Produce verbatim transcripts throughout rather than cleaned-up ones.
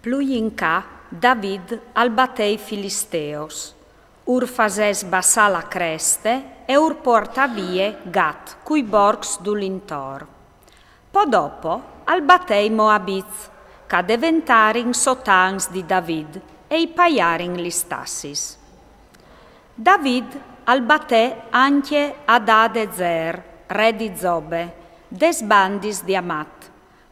Plui in ca David al batè i Filisteos, ur fasè sbassà la creste e ur puartà vie Gat cui borcs du lintor. Po dopo al batè i Moabits, ch'a deventarin sotans di David e i paiarin lis tassis. David al batè ancje Adadezer, re di Zobe, des bandis di Amat,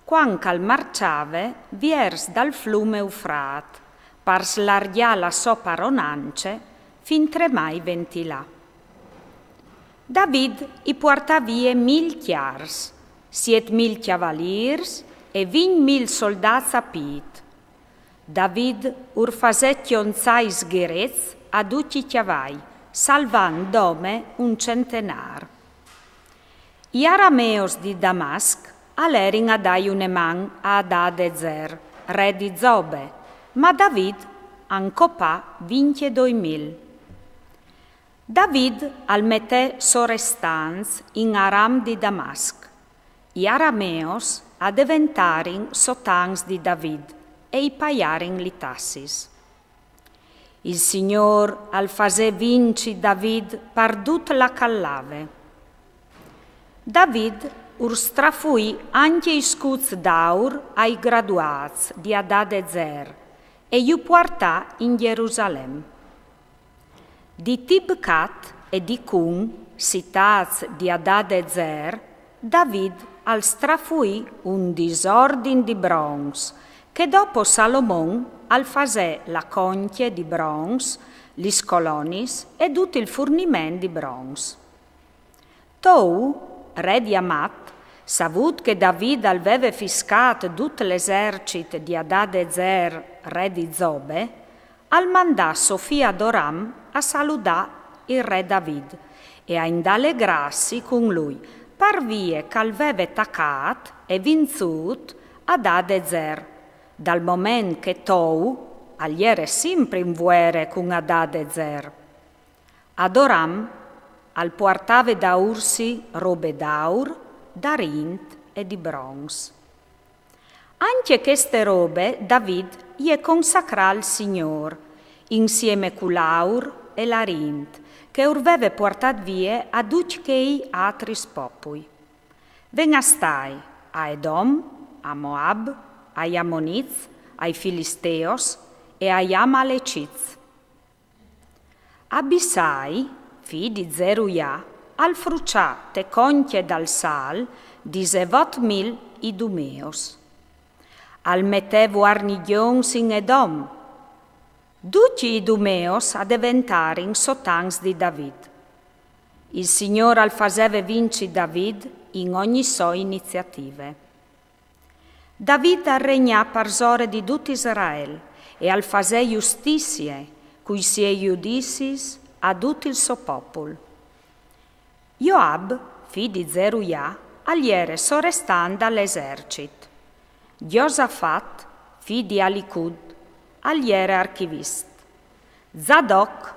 cuant ch'al marçave viers dal flum Eufrat, par slargjâ la sô paronance fin tremai ventilà. David i puartà vie mil cjars, siet mil cjavalîrs e vincj mil soldâts a pît. David ur fasè cjonzâ i sghirets a ducj i cjavai, salvant dome un centenâr. I arameos di Damasc a lerin a dâi une man a Adadezer, re di Zobe, ma David a 'ncopà vincjedoi mil. David al metè sorestants in Aram di Damasc. I arameos a deventarin sotans di David e i paiarin li tassis. Il Signôr al fasè vinci David par dut la ch'al lave. David ur strafuì ancje i scuts d'aur ai graduâts di Adadezer e ju puartà in Gjerusalem. Di Tibcat e di Cun, sitâts di Adadezer, David al strafuì un disordin di bronz, che dopo Salomon al fasè la concje di bronz, lis colonis e dut il furniment di bronz. Tou, re di Amat, savût che David al veve fiscât dut l'esercit di Adadezer, re di Zobe, al mandà so fi Adoram a saludâ il re David e a indalegrâsi cun lui, par vie ch'al veve tacât e vinzût Adadezer, dal moment che Tou al jere simpri in vuere cun Adadezer. Adoram al puartave daûrsi robe d'aur, d'arint e di bronz. Ancje cheste robe David je consacrà al Signôr, insiemi cul aur e l'arint, che ur veve puartât vie a ducj chei atris popui. Ven a stâi a Edom, a Moab, ai Amonits, ai Filisteos e ai Amalecits. Abisai, fi di Zerujà, al fruçà te concje dal sâl disevot mil idumeos. Al metè vuarnigjons in Edom. Ducj i idumeos a deventarin sotans di David. Il Signôr al faseve vinci David in ogni sô iniziative. David al regnà parsore di dut Israel e al fasè justizie cui siei judicis a dut il so popul. Joab, fi di Zerujà, al jere sorestant dal esercit. Josafat, fi di Alicud, al jere archivist. Zadoc,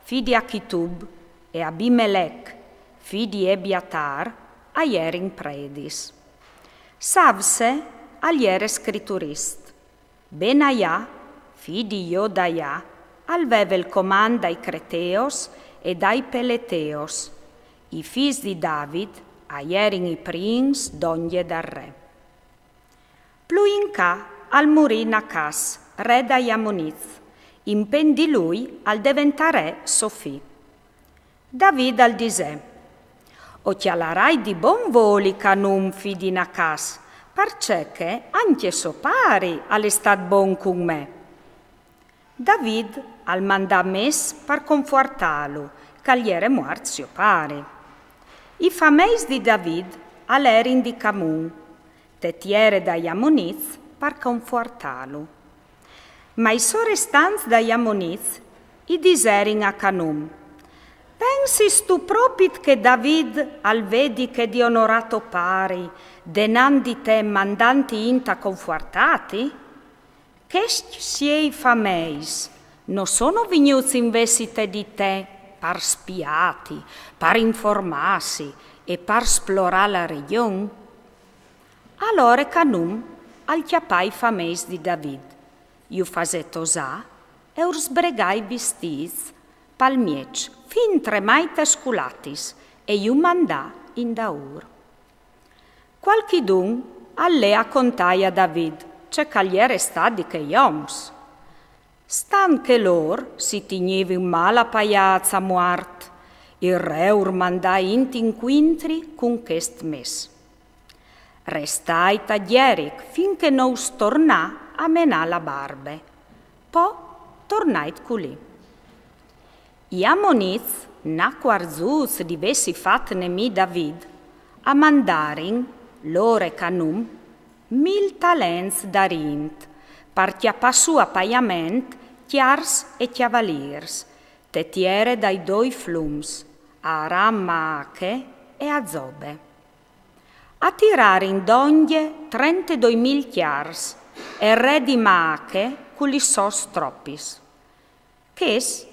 fi di Achitub, e Abimelec, fi di Ebiatar, a jerin predis. Savse al jere scriturist. Benaià, fi di Jodaià, al veve il comant dai creteos e dai peleteos. I fis di David a jerin i prins dongje dal re. Plui in ca al murì Nacas, re dai Amonits. Imprin di lui al deventà re so fi. David al disè: O cjalarai di bon voli Canum, fi di Nacas, parcè che ancje so pari al è stât bon cun me. David al mandà mes par confuartâlu, ch'al jere muart sio pari. I fameis di David a lerin di Canum, te tiere dai Amonits, par confuartâlu. Ma i sorestants dai Amonits i diserin a Canum: Pensistu propit che David al vedi che di onorâ to pari denant di te, mandanti int a confuartâti? Chescj siei fameis no sono vignûts invezit di te par spiâti, par informâsi e par splorâ la regjon? Alore Canum al cjapà i fameis di David, Ju fasè tosà e ur sbregà i vistîts pal mieç fin tremai tes culatis e ju mandà indaûr. Cualchidun al lè a contai a David ce che al jere stât di chei oms. Stant che lôr si tignivin mâl apaiâts a muart, il re ur mandà int incuintri cun chest mes: Restait a Jeric fin che no us tornà a menâ la barbe. Po tornait culì. I Amonits, nacuarzûts di vêsi fat nemî David, a mandarin, lôr e Canum, mil talents d'arint, par cjapâ sù a paiament cjars e cjavalîrs, te tiere dai doi flums, a Aram Maache e a Zobe. A tirarin dongje trentedoi mil cjars e re di Maache cu lis sôs tropis. Chês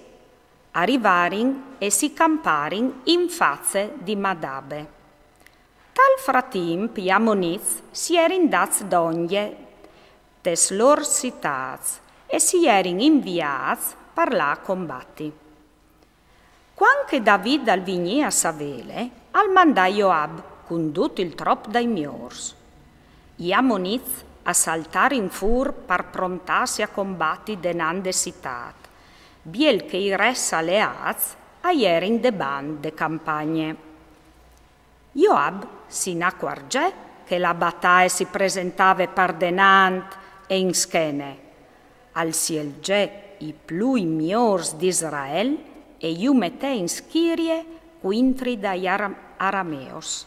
a rivarin e si camparin in face di Madabe. Tal fratimp i Amonits si jerin dâts dongje tes lôr citâts e si jerin inviâts par lâ a combati. Cuant che David al vignì a savêle, al mandà Joab cun dut il trop dai miôrs. I Amonits a saltarin fûr par prontâsi a combati denant de citât, biel che i res aleâts a jerin debant de campagne. Joab si nacuarzè che la bataie si presentave par denant e in schene. Al sielzè i plui miôrs di Israel e ju metè in schirie cuintri dai Ara-, Arameos.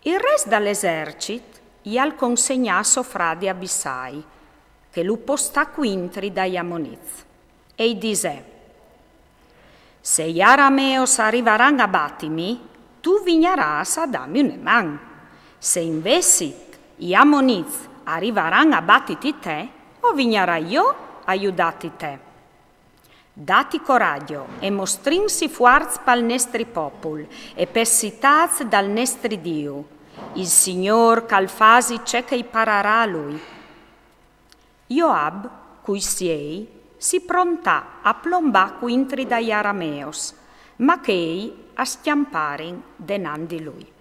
Il rest dal esercit i al consegnà a so fradi Abisai, che lu postà cuintri dai Amonits, e i disè: Se i Arameos a rivaran a batimi, tu vignarâs a dâmi une man. Se invezit i Amonits a rivaran a batiti te, o vignarai jo a judâti te. Dati coragjo e mostrinsi fuarts pal nestri popul e pes citâts dal nestri Diu. Il Signôr che al fasi ce che i pararà a lui. Joab, cui siei, si prontà a plombâ cuintri dai Arameos, ma chei a scjamparin denant di lui.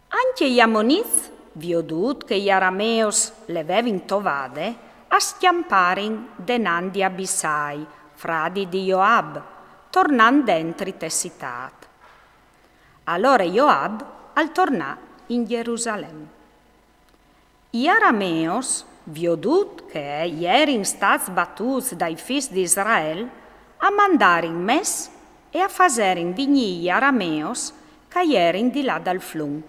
Ancje i Amonits, viodût che i Arameos le vevin tovade, a scjamparin denant di Abisai, fradi di Joab, tornant dentri te citât. Alore Joab al tornà in Jerusalem. I Arameos, viodût che a jerin stâts batûts dai fîs di Israel, a mandarin mes e a faserin vignî i Arameos che a jerin di là dal flum.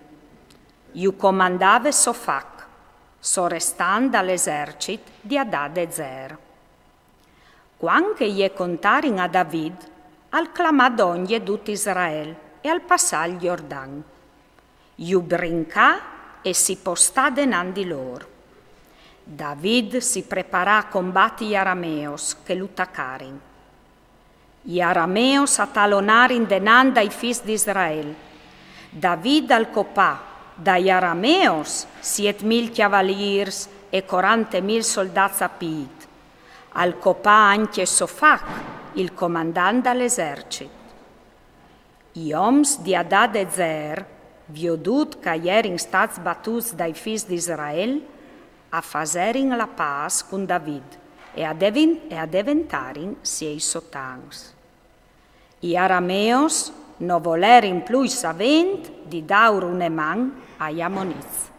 Ju comandave Sofac, sorestant dal esercit di Adadezer. Cuant che je contarin a David, al clamà dongje dut Israel e al passà il Jordan. Ju brincà e si postà denant di lôr. David si preparà a combati i Arameos che lu tacarin. I Arameos a talonarin denant dai fîs di Israel. David al copà dai Arameos siet mil cjavalîrs e corante mil soldâts a pît. Al copà ancje Sofac, il comandant dal esercit. I oms di Adadezer, viodût che a jerin stâts batûts dai fîs di Israel, a faserin la pâs cun David e a devin-, e a deventarin siei sotans. I Arameos no volerin plui savênt di dâur une man ai Amonits.